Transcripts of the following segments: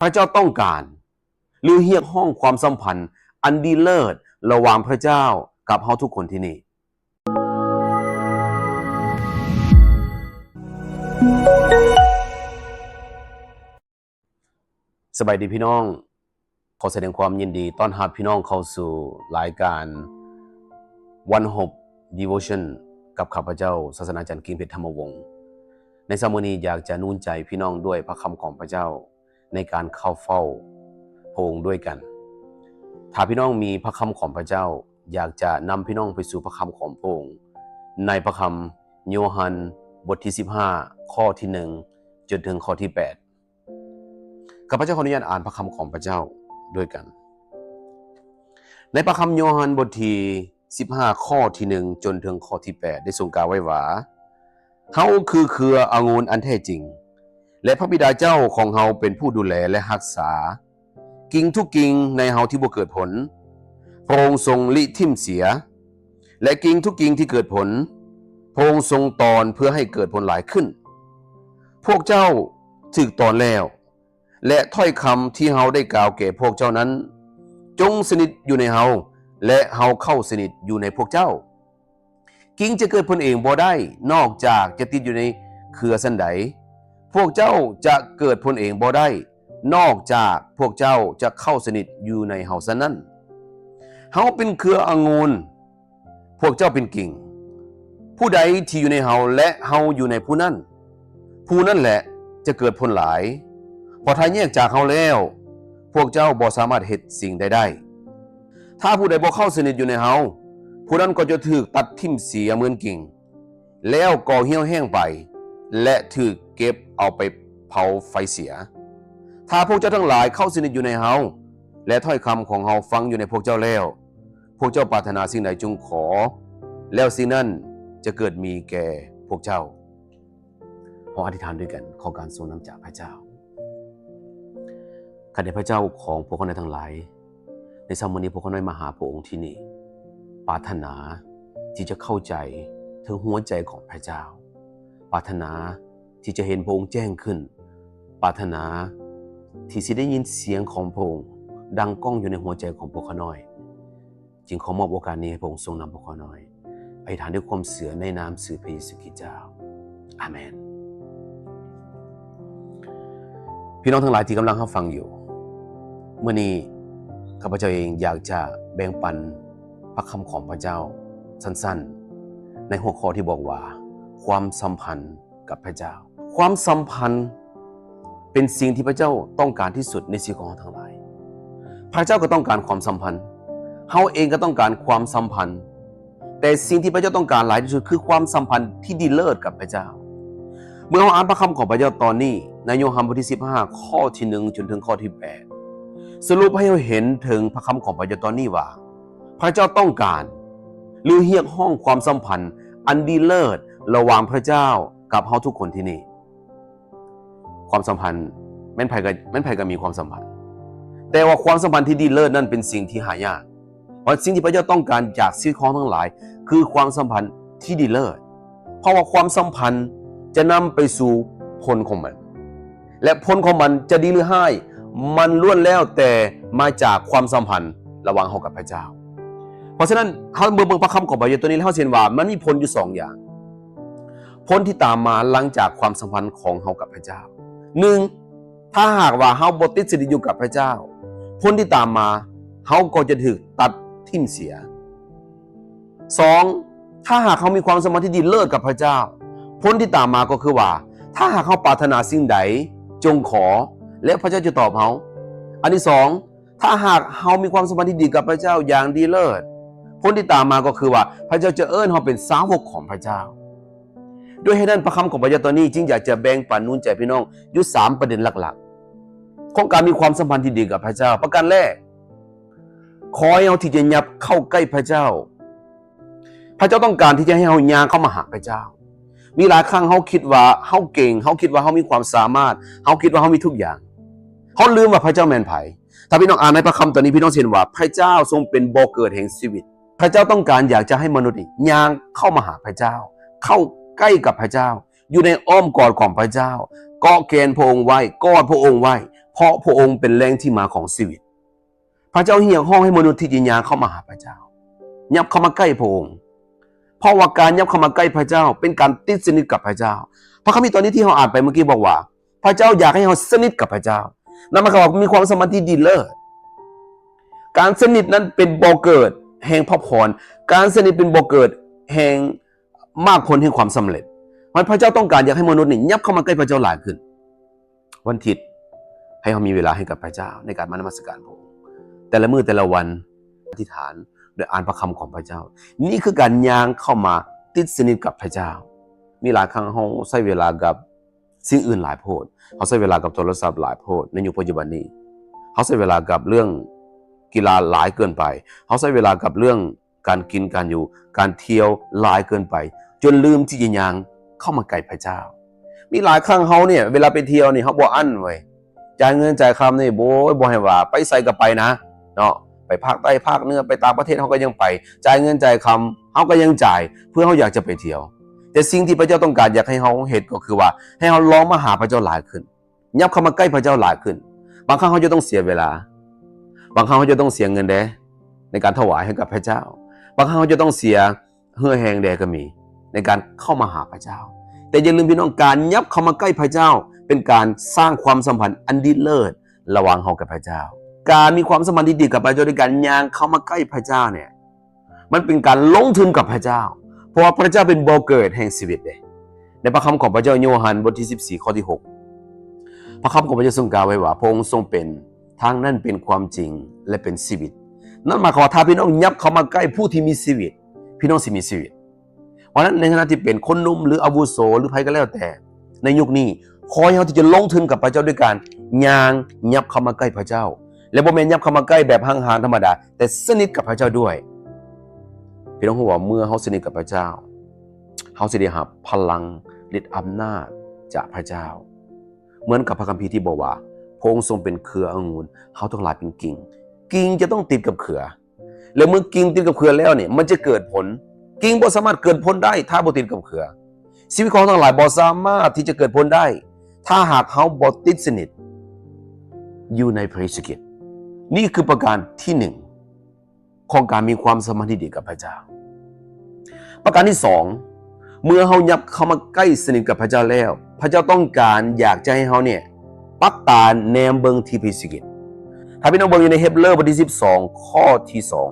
ພະເຈົ້າຕ້ອງການ ຫຼື ຮຽກຮ້ອງຄວາມສຳພັນອັນດີເລີດລະຫວ່າງພະເຈົ້າກັບເຮົາທຸກຄົນທີ່ນີ້. ສະບາຍດີພີ່ນ້ອງ, ຂໍສະແດງຄວາມຍິນດີຕ້ອນຮັບພີ່ນ້ອງເຂົ້າສູ່ລາຍການ One Hope Devotion ກັບຂ້າພະເຈົ້າ ສາສະໜາຈານ ກິ່ງເພັດ ທຳມະວົງ. ໃນເຊົ້າມື້ນີ້ ຢາກຈະໜູນໃຈພີ່ນ້ອງດ້ວຍພະຄຳຂອງພະເຈົ້າ ໃນການເຂົ້າເຝົ້າພະອົງດ້ວຍກັນ. ຖ້າພີ່ນ້ອງມີພະຄຳຂອງພະເຈົ້າ, ຢາກຈະນຳພີ່ນ້ອງໄປສູ່ພະຄຳຂອງພະອົງ ໃນພະຄຳໂຍຮັນ ບົດທີສິບຫ້າ ຂໍ້ທີໜຶ່ງ ຈົນເຖິງຂໍ້ທີແປດ. ຂ້າພະເຈົ້າຂໍອະນຸຍາດອ່ານພະຄຳຂອງພະເຈົ້າດ້ວຍກັນ. ໃນພະຄຳໂຍຮັນ ບົດທີສິບຫ້າ ຂໍ້ທີໜຶ່ງ ຈົນເຖິງຂໍ້ທີແປດ ໄດ້ຊົງກ່າວໄວ້ວ່າ, ເຮົາຄືເຄືອອະງຸ່ນອັນແທ້ຈິງ ແລະ ພະບິດາເຈົ້າຂອງເຮົາເປັນຜູ້ດູແລ ແລະ ຮັກສາ. ກິ່ງທຸກກິ່ງໃນເຮົາທີ່ບໍ່ເກີດຜົນ, ພະອົງຊົງລິຖິ້ມເສຍ, ແລະ ກິ່ງທຸກກິ່ງທີ່ເກີດຜົນ, ພະອົງຊົງຕອນເພື່ອໃຫ້ເກີດຜົນຫຼາຍຂຶ້ນ. ພວກເຈົ້າຖືກຕອນແລ້ວ, ແລະ ຖ້ອຍຄຳທີ່ເຮົາໄດ້ກ່າວແກ່ພວກເຈົ້ານັ້ນ, ຈົ່ງສະໜິດຢູ່ໃນເຮົາ, ແລະ ເຮົາເຂົ້າສະໜິດຢູ່ໃນພວກເຈົ້າ. ກິ່ງຈະເກີດຜົນເອງບໍ່ໄດ້ ນອກຈາກຈະຕິດຢູ່ໃນເຄືອສັນໃດ, ພວກເຈົ້າຈະເກີດຜົນເອງບໍ່ໄດ້ ນອກຈາກພວກເຈົ້າຈະເຂົ້າສະໜິດຢູ່ໃນເຮົາສັນນັ້ນ. ເຮົາເປັນເຄືອອະງຸ່ນ, ພວກເຈົ້າເປັນກິ່ງ. ຜູ້ໃດທີ່ຢູ່ໃນເຮົາ ແລະ ເຮົາຢູ່ໃນຜູ້ນັ້ນ, ຜູ້ນັ້ນແຫຼະຈະເກີດຜົນຫຼາຍ, ເພາະຖ້າແຍກຈາກເຮົາແລ້ວ, ພວກເຈົ້າບໍ່ສາມາດເຮັດສິ່ງໃດໄດ້. ຖ້າຜູ້ໃດບໍ່ເຂົ້າສະໜິດຢູ່ໃນເຮົາ, ຜູ້ນັ້ນກໍຈະຖືກຕັດຖິ້ມເສຍເໝືອນກິ່ງ, ແລ້ວກໍຫ່ຽວແຫ້ງໄປ ແລະ ຖືກເກັບເອົາໄປເຜົາໄຟເສຍ. ຖ້າພວກເຈົ້າທັງຫຼາຍເຂົ້າສະໜິດຢູ່ໃນເຮົາ ແລະ ຖ້ອຍຄຳຂອງເຮົາຝັງຢູ່ໃນພວກເຈົ້າແລ້ວ, ພວກເຈົ້າປາດຖະໜາສິ່ງໃດຈົ່ງຂໍ, ແລ້ວສິ່ງນັ້ນຈະເກີດມີແກ່ພວກເຈົ້າ. ເຮົາອະທິຖານດ້ວຍກັນ, ຂໍການຊົງນຳຈາກພະເຈົ້າ. ຂ້າແດ່ພະເຈົ້າຂອງພວກຂ້ານ້ອຍທັງຫຼາຍ, ໃນເຊົ້າມື້ນີ້ພວກຂ້ານ້ອຍມາຫາພະອົງທີ່ນີ້, ປາດຖະໜາທີ່ຈະເຂົ້າໃຈເຖິງຫົວໃຈຂອງພະເຈົ້າ, ປາດຖະໜາທີ່ຈະເຫັນພະອົງແຈ້ງຂຶ້ນ, ປາດຖະໜາທີ່ຊິໄດ້ຍິນສຽງຂອງພະອົງດັງກ້ອງຢູ່ໃນຫົວໃຈຂອງພວກຂ້ານ້ອຍ. ຈຶ່ງຂໍມອບໂອກາດນີ້ໃຫ້ພະອົງຊົງນຳພວກຂ້ານ້ອຍ. ອະທິຖານດ້ວຍຄວາມເຊື່ອໃນນາມຊື່ພະເຢຊູຄຣິສເຈົ້າ. ອາເມນ. ພີ່ນ້ອງທັງຫຼາຍທີ່ກຳລັງຮັບຟັງຢູ່, ມື້ນີ້ຂ້າພະເຈົ້າເອງຢາກຈະແບ່ງປັນພະຄຳຂອງພະເຈົ້າສັ້ນໆ ໃນຫົວຂໍ້ທີ່ບອກວ່າ ຄວາມສຳພັນ ກັບພະເຈົ້າ. ຄວາມສຳພັນເປັນສິ່ງທີ່ພະເຈົ້າຕ້ອງການທີ່ສຸດໃນຊີວິດຂອງເຮົາທັງຫຼາຍ. ພະເຈົ້າກໍຕ້ອງການຄວາມສຳພັນ, ເຮົາເອງກໍຕ້ອງການຄວາມສຳພັນ, ແຕ່ສິ່ງທີ່ພະເຈົ້າຕ້ອງການຫຼາຍທີ່ສຸດຄືຄວາມສຳພັນທີ່ດີເລີດກັບພະເຈົ້າ. ເມື່ອເຮົາອ່ານພະຄຳຂອງພະເຈົ້າຕອນນີ້ ໃນໂຍຮັນບົດທີສິບຫ້າ ຂໍ້ທີໜຶ່ງ ຈົນເຖິງຂໍ້ທີແປດ ສະຫຼຸບໃຫ້ເຮົາເຫັນເຖິງພະຄຳຂອງພະເຈົ້າຕອນນີ້ວ່າ ພະເຈົ້າຕ້ອງການ ຫຼື ຮຽກຮ້ອງຄວາມສຳພັນອັນດີເລີດລະຫວ່າງພະເຈົ້າກັບເຮົາທຸກຄົນທີ່ນີ້. ຄວາມສຳພັນແມ່ນໃຜກໍ ແມ່ນໃຜກໍມີຄວາມສຳພັນ, ແຕ່ວ່າຄວາມສຳພັນທີ່ດີເລີດນັ້ນເປັນສິ່ງທີ່ຫາຍາກ. ເພາະສິ່ງທີ່ພະເຈົ້າຕ້ອງການຈາກຊີວິດຂອງເຮົາທັງຫຼາຍ ຄືຄວາມສຳພັນທີ່ດີເລີດ. ເພາະວ່າຄວາມສຳພັນຈະນຳໄປສູ່ຜົນຂອງມັນ ແລະ ຜົນຂອງມັນຈະດີຫຼືຮ້າຍ ມັນລ້ວນແລ້ວແຕ່ມາຈາກຄວາມສຳພັນລະຫວ່າງເຮົາກັບພະເຈົ້າ. ເພາະສະນັ້ນ ເຮົາເມື່ອເບິ່ງພະຄຳຂອງພະເຈົ້າຕົວນີ້ແລ້ວ ເຮົາຊິເຫັນວ່າມັນມີຜົນຢູ່ສອງຢ່າງ. ຜົນທີ່ຕາມມາຫຼັງຈາກຄວາມສຳພັນຂອງເຮົາກັບພະເຈົ້າ. ໜຶ່ງ, ຖ້າຫາກວ່າເຮົາບໍ່ຕິດສະໜິດຢູ່ກັບພະເຈົ້າ, ຜົນທີ່ຕາມມາ ເຮົາກໍຈະຖືກຕັດຖິ້ມເສຍ. ສອງ, ຖ້າຫາກເຮົາມີຄວາມສຳພັນທີ່ດີເລີດກັບພະເຈົ້າ, ຜົນທີ່ຕາມມາກໍຄືວ່າ ຖ້າຫາກເຮົາປາດຖະໜາສິ່ງໃດ, ຈົ່ງຂໍ, ແລະ ພະເຈົ້າຈະຕອບເຮົາ. ອັນທີສອງ, ຖ້າຫາກເຮົາມີຄວາມສຳພັນທີ່ດີກັບພະເຈົ້າຢ່າງດີເລີດ, ຜົນທີ່ຕາມມາກໍຄືວ່າ ພະເຈົ້າຈະເອີ້ນເຮົາເປັນສາວົກຂອງພະເຈົ້າ. ດ້ວຍເຫດນັ້ນ, ພະຄຳຂອງພະເຈົ້າຕອນນີ້ຈຶ່ງຢາກຈະແບ່ງປັນໜູນໃຈພີ່ນ້ອງຢູ່ສາມປະເດັນຫຼັກໆ ຂອງການມີຄວາມສຳພັນທີ່ດີກັບພະເຈົ້າ. ປະການແລກ, ຂໍໃຫ້ເຮົາທີ່ຈະຫຍັບເຂົ້າໃກ້ພະເຈົ້າ. ພະເຈົ້າຕ້ອງການທີ່ຈະໃຫ້ເຮົາຍ່າງເຂົ້າມາຫາພະເຈົ້າ. ມີຫຼາຍຄັ້ງເຮົາຄິດວ່າເຮົາເກັ່ງ, ເຮົາຄິດວ່າເຮົາມີຄວາມສາມາດ, ເຮົາຄິດວ່າເຮົາມີທຸກຢ່າງ. ເຮົາລືມວ່າພະເຈົ້າແມ່ນໃຜ. ຖ້າພີ່ນ້ອງອ່ານໃນພະຄຳຕອນນີ້, ພີ່ນ້ອງຊິເຫັນວ່າພະເຈົ້າຊົງເປັນບໍ່ເກີດແຫ່ງຊີວິດ. ພະເຈົ້າຕ້ອງການຢາກຈະໃຫ້ມະນຸດນີ້ຍ່າງເຂົ້າມາຫາພະເຈົ້າ, ເຂົ້າໃກ້ກັບພະເຈົ້າ, ຢູ່ໃນອ້ອມກອດຂອງພະເຈົ້າ, ເກາະແຂນພະອົງໄວ້, ກອດພະອົງໄວ້, ເພ ພາະພະອົງເປັນແຫຼ່ງທີ່ມາຂອງຊີວິດ. ພະເຈົ້າຮຽກຮ້ອງໃຫ້ມະນຸດທີ່ຈະຍ່າງເຂົ້າມາຫາພະເຈົ້າ, ຫຍັບເຂົ້າມາໃກ້ພະອົງ, ເພາະວ່າການຫຍັບເຂົ້າມາໃກ້ພະເຈົ້າເປັນການຕິດສະໜິດກັບພະເຈົ້າ. ພະຄຳພີຕອນນີ້ທີ່ເຮົາອ່ານໄປເມື່ອກີ້ບອກວ່າ ພະເຈົ້າຢາກໃຫ້ເຮົາສະໜິດກັບພະເຈົ້າ. ນັ້ນໝາຍຄວາມວ່າມີຄວາມສຳພັນທີ່ດີເລີດ. ການສະໜິດນັ້ນເປັນບໍ່ເກີດແຫ່ງພະພອນ, ການສະໜິດເປັນບໍ່ເກີດແຫ່ງໝາກຜົນແຫ່ງຄວາມສຳເລັດ. ເພາະນັ້ນພະເຈົ້າຕ້ອງການຢາກໃຫ້ມະນຸດນີ້ຫຍັບເຂົ້າມາໃກ້ພະເຈົ້າຫຼາຍຂຶ້ນ. ວັນທິດ ໃຫ້ເຮົາມີເວລາໃຫ້ກັບພະເຈົ້າໃນການມານະມັດສະການພະອົງ. ແຕ່ລະມື້ແຕ່ລະວັນ ອະທິຖານ ໂດຍອ່ານພະຄຳຂອງພະເຈົ້າ. ນີ້ຄືການຍ່າງເຂົ້າມາຕິດສະໜິດກັບພະເຈົ້າ. ມີຫຼາຍຄັ້ງເຮົາໃຊ້ເວລາກັບສິ່ງອື່ນຫຼາຍໂພດ. ເຮົາໃຊ້ເວລາກັບໂທລະສັບຫຼາຍໂພດໃນຍຸກປັດຈຸບັນນີ້. ເຮົາໃຊ້ເວລາກັບເລື່ອງກິລາຫຼາຍເກີນໄປ. ເຮົາໃຊ້ເວລາກັບເລື່ອງ ການກິນ ການຢູ່ ການທ່ຽວຫຼາຍເກີນໄປ ຈົນລືມທີ່ຈະຍ່າງເຂົ້າມາໃກ້ພະເຈົ້າ. ມີຫຼາຍຄັ້ງເຮົານີ້ ເວລາໄປທ່ຽວນີ້ ເຮົາບໍ່ອັ້ນເວີຍ, ຈ່າຍເງິນຈ່າຍຄຳນີ້ ໂອ້ຍ ບໍ່ໃຫ້ວ່າ ໄປໃສກໍໄປນະເນາະ, ໄປພາກໃຕ້ພາກເໜືອ ໄປຕ່າງປະເທດ ເຮົາກໍຍັງໄປ, ຈ່າຍເງິນຈ່າຍຄຳ ເຮົາກໍຍັງຈ່າຍ ເພື່ອເຮົາຢາກຈະໄປທ່ຽວ. ແຕ່ສິ່ງທີ່ພະເຈົ້າຕ້ອງການຢາກໃຫ້ເຮົາເຮັດ ກໍຄືວ່າ ໃຫ້ເຮົາລອງມາຫາພະເຈົ້າຫຼາຍຂຶ້ນ. ຫຍັບເຂົ້າມາໃກ້ພະເຈົ້າຫຼາຍຂຶ້ນ. ບາງຄັ້ງເຮົາຈະຕ້ອງເສຍເວລາ, ບາງຄັ້ງເຮົາຈະຕ້ອງເສຍເງິນເດ້ ໃນການຖວາຍໃຫ້ກັບພະເຈົ້າ. ບາງຄັ້ງເຮົາຈະຕ້ອງເສຍເຫື່ອແຮງແດ່ກໍມີ ໃນການເຂົ້າມາຫາພະເຈົ້າ. ແຕ່ຢ່າລືມ ພີ່ນ້ອງ, ການຫຍັບເຂົ້າມາໃກ້ພະເຈົ້າ ເປັນການສ້າງຄວາມສຳພັນອັນດີເລີດລະຫວ່າງເຮົາກັບພະເຈົ້າ. ການມີຄວາມສຳພັນທີ່ດີກັບພະເຈົ້າ ດ້ວຍການຍ່າງເຂົ້າມາໃກ້ພະເຈົ້ານີ້ ມັນເປັນການລົງທຶນກັບພະເຈົ້າ, ເພາະວ່າພະເຈົ້າເປັນບໍ່ເກີດແຫ່ງຊີວິດເດ້. ໃນພະຄຳຂອງພະເຈົ້າ ໂຍຮັນ ບົດທີສິບສີ່ ຂໍ້ທີຫົກ ພະຄຳຂອງພະເຈົ້າຊົງກ່າວໄວ້ວ່າ ພະອົງຊົງເປັນທາງນັ້ນ, ເປັນຄວາມຈິງ ແລະ ເປັນຊີວິດ. ນັ້ນໝາຍຄວາມວ່າ ຖ້າພີ່ນ້ອອງຫຍັບເຂົ້າມາໃກ້ຜູ້ທີ່ມີຊີວິດ, ພີ່ນ້ອງຊິມີຊີວິດ. ເພາະນັ້ນ ໃນຖານະທີ່ເປັນຄົນໜຸ່ມ ຫຼື ອາວຸໂສ ຫຼື ໃຜກໍແລ້ວແຕ່ ໃນຍຸກນີ້ ຂໍໃຫ້ເຮົາທີ່ຈະລົງທຶນກັບພະເຈົ້າ ດ້ວຍການຍ່າງຫຍັບເຂົ້າມາໃກ້ພະເຈົ້າ ແລະ ບໍ່ແມ່ນຫຍັບເຂົ້າມາໃກ້ແບບຫ່າງໆທຳມະດາ, ແຕ່ສະໜິດກັບພະເຈົ້າດ້ວຍ. ພີ່ນ້ອງຮູ້ວ່າ ເມື່ອເຮົາສະໜິດກັບພະເຈົ້າ, ເຮົາຊິໄດ້ຮັບພະລັງ, ລິດອຳນາດຈາກພະເຈົ້າ. ເໝືອນກັບພະຄຳພີທີ່ບອກວ່າ ພະອົງຊົງເປັນເຄືອອະງຸ່ນ, ເຮົາທັງຫຼາຍເປັນກິ່ງ. ກິ່ງຈະຕ້ອງຕິດກັບເຄືອ. ແລະ ເມື່ອກິ່ງຕິດກັບເຄືອແລ້ວນີ້ ມັນຈະເກີດຜົນ. ກິ່ງບໍ່ສາມາດເກີດຜົນໄດ້ ຖ້າບໍ່ຕິດກັບເຄືອ. ຊີວິດຂອງເຮົາທັງຫຼາຍບໍ່ສາມາດທີ່ຈະເກີດຜົນໄດ້ ຖ້າຫາກເຮົາບໍ່ຕິດສະໜິດຢູ່ໃນພະເຢຊູຄຣິດ. ນີ້ຄືປະການທີໜຶ່ງ ຂອງການມີຄວາມສຳພັນທີ່ດີກັບພະເຈົ້າ. ປະການທີສອງ, ເມື່ອເຮົາຫຍັບເຂົ້າມາໃກ້ສະໜິດກັບພະເຈົ້າແລ້ວ, ພະເຈົ້າຕ້ອງການຢາກຈະໃຫ້ເຮົານີ້ ປັກຕາແນມເບິ່ງທີ່ພະເຢຊູຄຣິດ. ຖ້າພີ່ນ້ອງເບິ່ງຢູ່ໃນເຮັບເຣີ ບົດທີສິບສອງ ຂໍ້ທີສອງ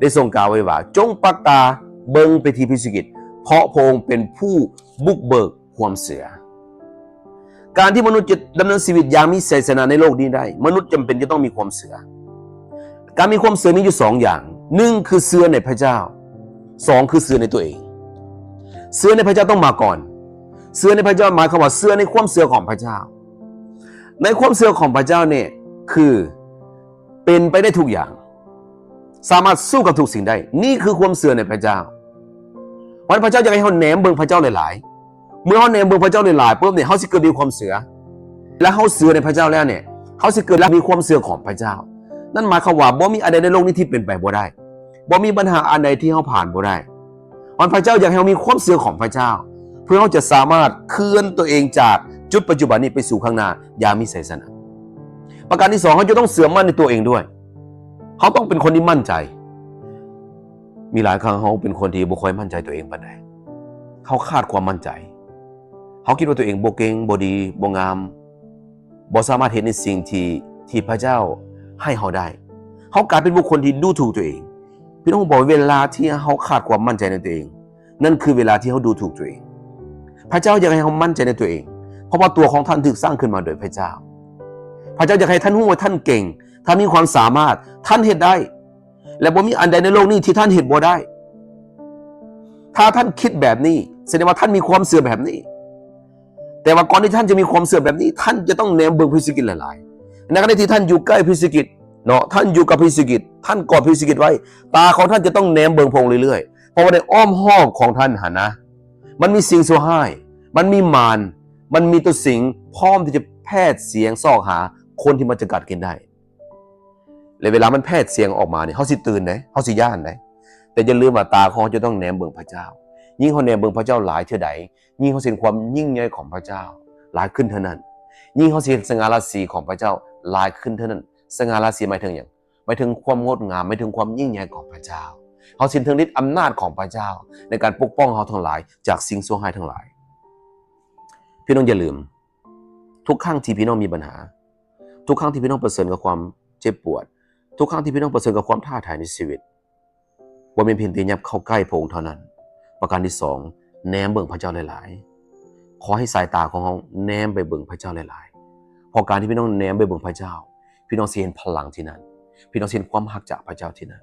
ໄດ້ຊົງກ່າວໄວ້ວ່າ, ຈົ່ງປັກຕາເບິ່ງໄປທີ່ພະເຢຊູຄຣິດ, ເພາະພະອົງເປັນຜູ້ບຸກເບີກຄວາມເຊື່ອ. ການທີ່ມະນຸດຈະດຳເນີນຊີວິດຢ່າງມີໄຊຊະນະໃນໂລກນີ້ໄດ້, ມະນຸດຈຳເປັນຈະຕ້ອງມີຄວາມເຊື່ອ. ການມີຄວາມເຊື່ອມີຢູ່ສອງຢ່າງ, ໜຶ່ງ ຄືເຊື່ອໃນພະເຈົ້າ, ສອງ ຄືເຊື່ອໃນຕົວເອງ. ເຊື່ອໃນພະເຈົ້າຕ້ອງມາກ່ອນ. ເຊື່ອໃນພະເຈົ້າໝາຍຄວາມວ່າເຊື່ອໃນຄວາມເຊື່ອຂອງພະເຈົ້າ. ໃນຄວາມເຊື່ອຂອງພະເຈົ້ານີ້ ຄືເປັນໄປໄດ້ທຸກຢ່າງ, ສາມາດສູ້ກັບທຸກສິ່ງໄດ້. ນີ້ຄືຄວາມເຊື່ອໃນພະເຈົ້າ. ເພາະນັ້ນພະເຈົ້າຢາກໃຫ້ເຮົາແນມເບິ່ງພະເຈົ້າຫຼາຍໆ. ເມື່ອເຮົາແນມເບິ່ງພະເຈົ້າຫຼາຍໆ ປຸບນີ້ ເຮົາຊິເກີດມີຄວາມເຊື່ອ. ແລະ ເຮົາເຊື່ອໃນພະເຈົ້າແລ້ວນີ້ ເຮົາຊິເກີດມີຄວາມເຊື່ອຂອງພະເຈົ້າ. ນັ້ນໝາຍຄວາມວ່າ ບໍ່ມີອັນໃດໃນໂລກນີ້ທີ່ເປັນໄປບໍ່ໄດ້. ບໍ່ມີບັນຫາອັນໃດທີ່ເຮົາຜ່ານບໍ່ໄດ້. ເພາະນັ້ນພະເຈົ້າຢາກໃຫ້ເຮົາມີຄວາມເຊື່ອຂອງພະເຈົ້າ ເພື່ອເຮົາຈະສາມາດເຄື່ອນຕົວເອງຈາກຈຸດປັດຈຸບັນນີ້ໄປສູ່ຂ້າງໜ້າຢ່າງມີໄຊຊະນະ. ປະການທີສອງ ເຮົາຈະຕ້ອງເຊື່ອໝັ້ນໃນຕົວເອງດ້ວຍ. ເຮົາຕ້ອງເປັນຄົນທີ່ໝັ້ນໃຈ. ມີຫຼາຍຄັ້ງເຮົາເປັນຄົນທີ່ບໍ່ຄ່ອຍໝັ້ນໃຈຕົວເອງປານໃດ. ເຮົາຂາດຄວາມໝັ້ນໃຈ. ເຮົາຄິດວ່າຕົວເອງບໍ່ເກັ່ງ, ບໍ່ດີ, ບໍ່ງາມ, ບໍ່ສາມາດເຮັດໃນສິ່ງທີ່ ທີ່ພະເຈົ້າໃຫ້ເຮົາໄດ້. ເຮົາກາຍເປັນບຸກຄົນທີ່ດູຖູກຕົວເອງ. ພີ່ນ້ອງຮູ້ບໍ່? ເວລາທີ່ເຮົາຂາດຄວາມໝັ້ນໃຈໃນຕົວເອງ, ນັ້ນຄືເວລາທີ່ເຮົາດູຖູກຕົວເອງ. ພະເຈົ້າຢາກໃຫ້ເຮົາໝັ້ນໃຈໃນຕົວເອງ, ເພາະວ່າຕົວຂອງທ່ານຖືກສ້າງຂຶ້ນມາໂດຍພະເຈົ້າ. ພະເຈົ້າຢາກໃຫ້ທ່ານຮູ້ວ່າທ່ານເກັ່ງ, ທ່ານມີຄວາມສາມາດ, ທ່ານເຮັດໄດ້ ແລະ ບໍ່ມີອັນໃດໃນໂລກນີ້ທີ່ທ່ານເຮັດບໍ່ໄດ້. ຖ້າທ່ານຄິດແບບນີ້, ສະແດງວ່າທ່ານມີຄວາມເຊື່ອແບບນີ້. ແຕ່ວ່າກ່ອນທີ່ທ່ານຈະມີຄວາມເຊື່ອແບບນີ້, ທ່ານຈະຕ້ອງແນມເບິ່ງພະເຢຊູຄຣິດຫຼາຍໆ. ໃນຂະນະທີ່ທ່ານຢູ່ໃກ້ພະເຢຊູຄຣິດເນາະ, ທ່ານຢູ່ກັບພະເຢຊູຄຣິດ, ທ່ານກອດພະເຢຊູຄຣິດໄວ້, ຕາຂອງທ່ານຈະຕ້ອງແນມເບິ່ງພະອົງເລື້ອຍໆ. ເພາະວ່າໃນອ້ອມຮອບຂອງທ່ານຫັ້ນນະ, ມັນມີສິ່ງຊົ່ວຮ້າຍ, ມັນມີມານ, ມັນມີຕົວສິງ ພ້ອມທີ່ຈະແຜດສຽງຊອກຫາຄົນທີ່ມັນຈະກັດກິນໄດ້. ແລະ ເວລາມັນແຜດສຽງອອກມານີ້ ເຮົາຊິຕື່ນເດ້, ເຮົາຊິຢ້ານເດ້. ແຕ່ຢ່າລືມວ່າຕາຂອງເຮົາຈະຕ້ອງແນມເບິ່ງພະເຈົ້າ. ຍິ່ງເຮົາແນມເບິ່ງພະເຈົ້າຫຼາຍເທື່ອໃດ, ຍິ່ງເຮົາຊິເຫັນຄວາມຍິ່ງໃຫຍ່ຂອງພະເຈົ້າຫຼາຍຂຶ້ນເທົ່ານັ້ນ. ຍິ່ງເຮົາຊິເຫັນສະຫງ່າລາສີຂອງພະເຈົ້າ ຫຼາຍຂຶ້ນເທົ່ານັ້ນ. ສະຫງ່າລາສີໝາຍເຖິງຫຍັງ? ໝາຍເຖິງຄວາມງົດງາມ, ໝາຍເຖິງຄວາມຍິ່ງໃຫຍ່ຂອງພະເຈົ້າ. ເຮົາຊິເຫັນເຖິງລິດອຳນາດຂອງພະເຈົ້າໃນການປົກປ້ອງເຮົາທັງຫຼາຍຈາກສິ່ງຊົ່ວຮ້າຍທັງຫຼາຍ. ພີ່ນ້ອງຢ່າລືມ, ທຸກຄັ້ງທີ່ພີ່ນ້ອງມີບັນຫາ, ທຸກຄັ້ງທີ່ພີ່ນ້ອງປະເຊີນກັບຄວາມເຈັບປວດ, ທຸກຄັ້ງທີ່ພີ່ນ້ອງປະເຊີນກັບຄວາມທ້າທາຍໃນຊີວິດ, ບໍ່ແມ່ນພຽງແຕ່ຫຍັບເຂົ້າໃກ້ພະອົງເທົ່ານັ້ນ. ປະການທີສອງ, ແນມເບິ່ງພະເຈົ້າຫຼາຍໆ. ຂໍໃຫ້ສາຍຕາຂອງເຮົາແນມໄປເບິ່ງພະເຈົ້າຫຼາຍໆ. ເພາະການທີ່ພີ່ນ້ອງແນມໄປເບິ່ງພະເຈົ້າ, ພີ່ນ້ອງຊິເຫັນພະລັງທີ່ນັ້ນ, ພີ່ນ້ອງຊິເຫັນຄວາມຮັກຈາກພະເຈົ້າທີ່ນັ້ນ.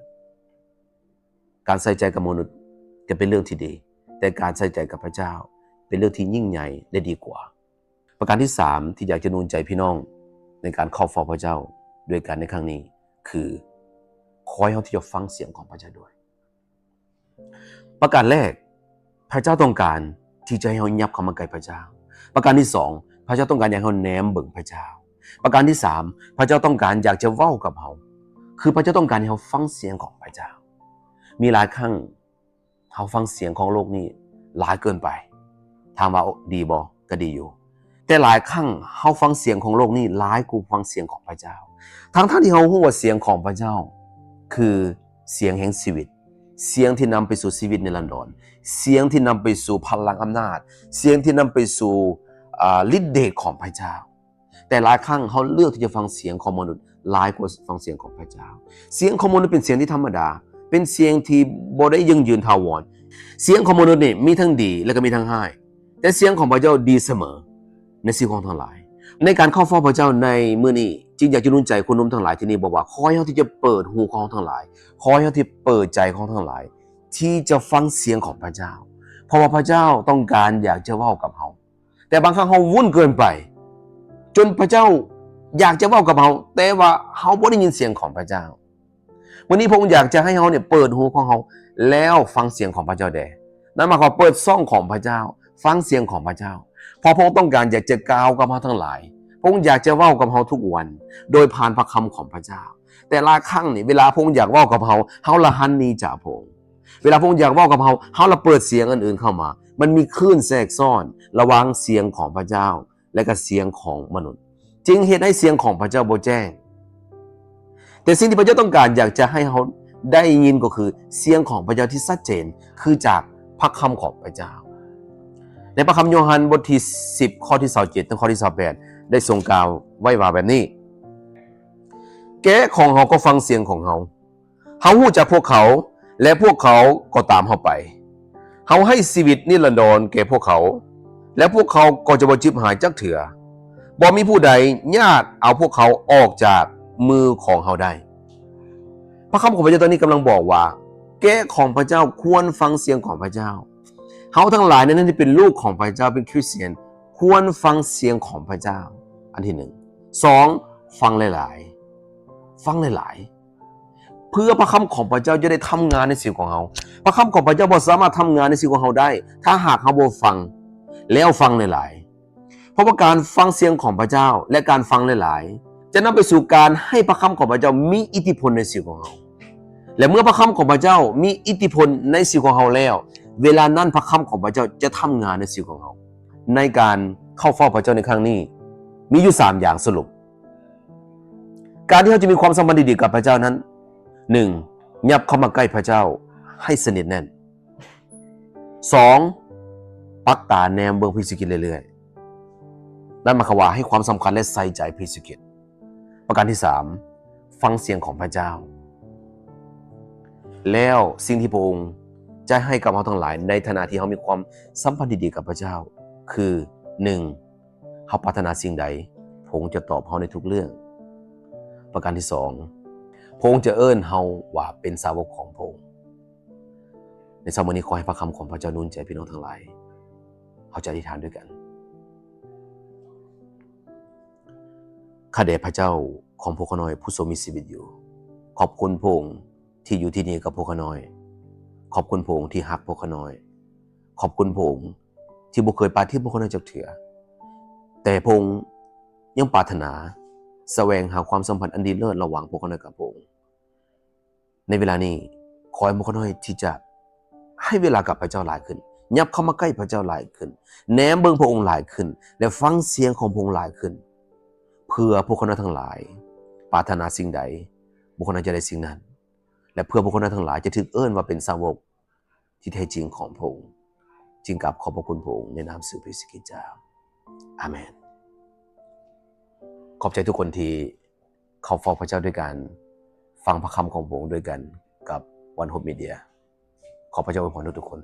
ການໃສ່ໃຈກັບມະນຸດກໍເປັນເລື່ອງທີ່ດີ, ແຕ່ການໃສ່ໃຈກັບພະເຈົ້າເປັນເລື່ອງທີ່ຍິ່ງໃຫຍ່ ແລະ ດີກວ່າ. ປະການທີສາມ ທີ່ຢາກຈະໜູນໃຈພີ່ນ້ອງໃນການເຂົ້າເຝົ້າພະເຈົ້າດ້ວຍກັນໃນຄັ້ງນີ້ ຄື ຂໍໃຫ້ເຮົາທີ່ຈະຟັງສຽງຂອງພະເຈົ້າດ້ວຍ. ປະການແລກ, ພະເຈົ້າຕ້ອງການທີ່ຈະໃຫ້ເຮົາຫຍັບເຂົ້າມາໃກ້ພະເຈົ້າ. ປະການທີສອງ, ພະເຈົ້າຕ້ອງການຢາກໃຫ້ເຮົາແນມເບິ່ງພະເຈົ້າ. ປະການທີສາມ, ພະເຈົ້າຕ້ອງການຢາກຈະເວົ້າກັບເຮົາ, ຄືພະເຈົ້າຕ້ອງການໃຫ້ເຮົາຟັງສຽງຂອງພະເຈົ້າ. ມີຫຼາຍຄັ້ງ ເຮົາຟັງສຽງຂອງໂລກນີ້ຫຼາຍເກີນໄປ. ຖາມວ່າດີບໍ່? ກໍດີຢູ່. ແຕ່ຫຼາຍຄັ້ງເຮົາຟັງສຽງຂອງໂລກນີ້ຫຼາຍກວ່າຟັງສຽງຂອງພະເຈົ້າ. ທັງໆທີ່ເຮົາຮູ້ວ່າສຽງຂອງພະເຈົ້າຄືສຽງແຫ່ງຊີວິດ, ສຽງທີ່ນຳໄປສູ່ຊີວິດນິລັນດອນ, ສຽງທີ່ນຳໄປສູ່ພະລັງອຳນາດ, ສຽງທີ່ນຳໄປສູ່ ອາ ລິດເດດຂອງພະເຈົ້າ. ແຕ່ຫຼາຍຄັ້ງເຮົາເລືອກທີ່ຈະຟັງສຽງຂອງມະນຸດຫຼາຍກວ່າຟັງສຽງຂອງພະເຈົ້າ. ສຽງຂອງມະນຸດເປັນສຽງທີ່ທຳມະດາ, ເປັນສຽງທີ່ບໍ່ໄດ້ຢັ້ງຢືນຖາວອນ. ສຽງຂອງມະນຸດນີ້ມີທັງດີ ແລະ ກໍມີທັງຮ້າຍ, ແຕ່ສຽງຂອງພະເຈົ້າດີສະເໝີໃນຊີວິດຂອງເຮົາທັງຫຼາຍ. ໃນການເຂົ້າເຝົ້າພະເຈົ້າໃນມື້ນີ້, ຈຶ່ງຢາກຈະໜູນໃຈຄົນໜຸ່ມທັງຫຼາຍທີ່ນີ້ ບອກວ່າຂໍໃຫ້ເຮົາທີ່ຈະເປີດຫູຂອງເຮົາທັງຫຼາຍ, ຂໍໃຫ້ເຮົາທີ່ເປີດໃຈຂອງເຮົາທັງຫຼາຍ ທີ່ຈະຟັງສຽງຂອງພະເຈົ້າ, ເພາະວ່າພະເຈົ້າຕ້ອງການຢາກຈະເວົ້າກັບເຮົາ. ແຕ່ບາງຄັ້ງເຮົາວຸ້ນເກີນໄປ ຈົນພະເຈົ້າຢາກຈະເວົ້າກັບເຮົາ, ແຕ່ວ່າເຮົາບໍ່ໄດ້ຍິນສຽງຂອງພະເຈົ້າ. ມື້ນີ້ພະອົງຢາກຈະໃຫ້ເຮົານີ້ເປີດຫູຂອງເຮົາ ແລ້ວຟັງສຽງຂອງພະເຈົ້າແດ່. ນັ້ນໝາຍຄວາມວ່າເປີດຊ່ອງຂອງພະເຈົ້າ, ຟັງສຽງຂອງພະເຈົ້າ. ເພາະພະອົງຕ້ອງການຢາກຈະກ່າວກັບເຮົາທັງຫຼາຍ. ພະອົງຢາກຈະເວົ້າກັບເຮົາທຸກວັນ ໂດຍຜ່ານພະຄຳຂອງພະເຈົ້າ. ແຕ່ຫຼາຍຄັ້ງນີ້ ເວລາພະອົງຢາກເວົ້າກັບເຮົາ, ເຮົາລະຫັນໜີຈາກພະອົງ. ເວລາພະອົງຢາກເວົ້າກັບເຮົາ, ເຮົາລະເປີດສຽງອັນອື່ນເຂົ້າມາ. ມັນມີຄື້ນແຊກຊ້ອນລະຫວ່າງສຽງຂອງພະເຈົ້າ ແລະ ກະສຽງຂອງມະນຸດ, ຈຶ່ງເຮັດໃຫ້ສຽງຂອງພະເຈົ້າບໍ່ແຈ້ງ. ແຕ່ສິ່ງທີ່ພະເຈົ້າຕ້ອງການຢາກຈະໃຫ້ເຮົາໄດ້ຍິນກໍຄືສຽງຂອງພະເຈົ້າທີ່ຊັດເຈນ, ຄືຈາກພະຄຳຂອງພະເຈົ້າ. ໃນພະຄຳໂຍຮັນບົດທີສິບ ຂໍ້ທີຊາວເຈັດ ເຖິງຂໍ້ທີຊາວແປດ ໄດ້ຊົງກ່າວໄວ້ວ່າແບບນີ້, ແກະຂອງເຮົາກໍຟັງສຽງຂອງເຮົາ, ເຮົາຮູ້ຈັກພວກເຂົາ ແລະ ພວກເຂົາກໍຕາມເຮົາໄປ. ເຮົາໃຫ້ຊີວິດນິລັນດອນແກ່ພວກເຂົາ ແລະ ພວກເຂົາກໍຈະບໍ່ເຈັບຫາຍຈັກເທື່ອ. ບໍ່ມີຜູ້ໃດຍາດເອົາພວກເຂົາອອກຈາກມືຂອງເຮົາໄດ້. ພະຄຳຂອງພະເຈົ້າຕອນນີ້ກຳລັງບອກວ່າ ແກະຂອງພະເຈົ້າຄວນຟັງສຽງຂອງພະເຈົ້າ. ເຮົາທັງຫຼາຍໃນນັ້ນທີ່ເປັນລູກຂອງພະເຈົ້າ, ເປັນຄຣິສຕຽນ, ຄວນຟັງສຽງຂອງພະເຈົ້າ. ອັນທີໜຶ່ງ. ສອງ, ຟັງຫຼາຍໆ. ຟັງຫຼາຍໆ. ເພື່ອພະຄຳຂອງພະເຈົ້າຈະໄດ້ທຳງານໃນຊີວິດຂອງເຮົາ. ພະຄຳຂອງພະເຈົ້າບໍ່ສາມາດທຳງານໃນຊີວິດຂອງເຮົາໄດ້ ຖ້າຫາກເຮົາບໍ່ຟັງ ແລ້ວຟັງຫຼາຍໆ. ເພາະວ່າການຟັງສຽງຂອງພະເຈົ້າ ແລະ ການຟັງຫຼາຍໆ ຈະນຳໄປສູ່ການໃຫ້ພະຄຳຂອງພະເຈົ້າມີອິດທິພົນໃນຊີວິດຂອງເຮົາ. ແລະ ເມື່ອພະຄຳຂອງພະເຈົ້າມີອິດທິພົນໃນຊີວິດຂອງເຮົາແລ້ວ, ເວລານັ້ນພະຄຳຂອງພະເຈົ້າຈະທຳງານໃນຊີວິດຂອງເຮົາ. ໃນການເຂົ້າເຝົ້າພະເຈົ້າໃນຄັ້ງນີ້ ມີຢູ່ສາມຢ່າງສະຫຼຸບ. ການທີ່ເຮົາຈະມີຄວາມສຳພັນທີ່ດີກັບພະເຈົ້ານັ້ນ, ໜຶ່ງ, ຫຍັບເຂົ້າມາໃກ້ພະເຈົ້າໃຫ້ສະໜິດແໜ້ນ. ສອງ, ປັກຕາແນມເບິ່ງພະເຢຊູຄຣິດເລື້ອຍໆ. ນັ້ນໝາຍຄວາມວ່າໃຫ້ຄວາມສຳຄັນ ແລະ ໃສ່ໃຈພະເຢຊູຄຣິດ. ປະການທີສາມ, ຟັງສຽງຂອງພະເຈົ້າ. ແລ້ວສິ່ງທີ່ພະອົງຈະໃຫ້ກັບເຮົາທັງຫຼາຍ ໃນຖານະທີ່ເຮົາມີຄວາມສຳພັນທີ່ດີກັບພະເຈົ້າ ຄື ໜຶ່ງ, ເຮົາປາດຖະໜາສິ່ງໃດ, ພະອົງຈະຕອບເຮົາໃນທຸກເລື່ອງ. ປະການທີສອງ, ພະອົງຈະເອີ້ນເຮົາວ່າເປັນສາວົກຂອງພະອົງ. ໃນເຊົ້າມື້ນີ້ ຂໍໃຫ້ພະຄຳຂອງພະເຈົ້າໜູນໃຈພີ່ນ້ອງທັງຫຼາຍ. ເຮົາຈະອະທິຖານດ້ວຍກັນ. ຂ້າແດ່ພະເຈົ້າຂອງພວກຂ້ານ້ອຍຜູ້ຊົງມີຊີວິດຢູ່, ຂອບຄຸນພະອົງ ທີ່ຢູ່ທີ່ນີ້ກັບພວກຂ້ານ້ອຍ. ຂອບຄຸນພະອົງທີ່ຮັກພວກຂ້ານ້ອຍ. ຂອບຄຸນພະອົງທີ່ບໍ່ເຄີຍປາຖິ້ມພວກຂ້ານ້ອຍຈັກເທື່ອ, ແຕ່ພະອົງຍັງປາດຖະໜາສະແຫວງຫາຄວາມສຳພັນອັນດີເລີດລະຫວ່າງພວກຂ້ານ້ອຍກັບພະອົງ. ໃນເວລານີ້, ຂໍໃຫ້ພວກຂ້ານ້ອຍທີ່ຈະໃຫ້ເວລາກັບພະເຈົ້າຫຼາຍຂຶ້ນ, ຫຍັບເຂົ້າມາໃກ້ພະເຈົ້າຫຼາຍຂຶ້ນ, ແນມເບິ່ງພະອົງຫຼາຍຂຶ້ນ ແລະ ຟັງສຽງຂອງພະອົງຫຼາຍຂຶ້ນ, ເ ເພື່ອພວກເຂົານັ້ນທັງຫຼາຍປາດຖະໜາສິ່ງໃດ, ພວກເຂົານັ້ນຈະໄດ້ສິ່ງນັ້ນ ແລະ ເພື່ອພວກເຂົານັ້ນທັງຫຼາຍຈະຖືກເອີ້ນວ່າເປັນສາວົກທີ່ແທ້ຈິງຂອງພະອົງ. ຈຶ່ງກາບຂອບພະຄຸນພະອົງໃນນາມຊື່ພະເຢຊູຄຣິດເຈົ້າ. ອາເມນ. ຂອບໃຈທຸກຄົນທີ່ເຂົ້າເຝົ້າພະເຈົ້າດ້ວຍກັນ, ຟັງພະຄຳຂອງພະອົງດ້ວຍກັນກັບ One Hope Media. ຂໍພະເຈົ້າອວຍພອນທຸກໆຄົນ.